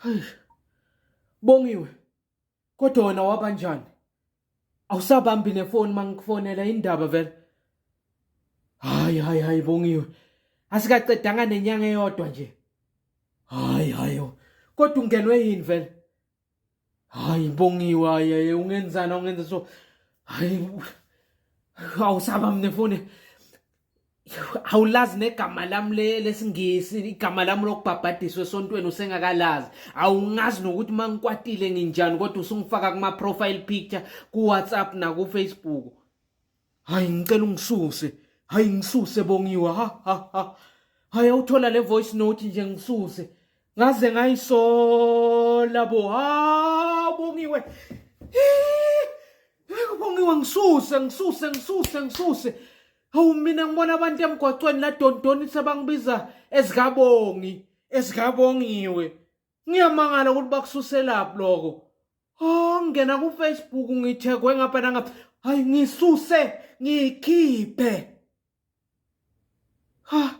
Hey. Bongiwe. Kodwa wena wabanjani? Awusabambi nefoni mangikufonela indaba vele. Hayi hayi hayi Bongiwe. Asikacedanga nenyanga eyodwa nje. Hayi hayi. Kodwa ungenwe yini vele? Hayi Bongiwe hayi ungenzana ungenza so. Hayi awusabambi nefoni. Awulazi negama lami lesingisi, igama lami lokubhabhadiswa esontweni usengakalazi. Awungazi nokuthi uma ngikwatile nginjani, kodwa usungifaka kuma-profile picture ku-WhatsApp naku-Facebook. Hayi ngicela ungisuse, hayi ngisuse Bongiwe, ha ha ha. Hayi awuthola le voice note nje ngisuse. Ngaze ngayisola bo, ha Bongiwe. Bongiwe ngisuse, ngisuse, ngisuse, ngisuse. Hawu mina ngibona abantu emgwaqweni la dontoni sebangibiza ezikabongi, ezikabongiwe. Ngiyamangala ukuthi bakususelaphi lokho. Ah ngena ku Facebook ngithekwe ngapha nangapha. Hayi ngisuse, ngikhiphe. Ha.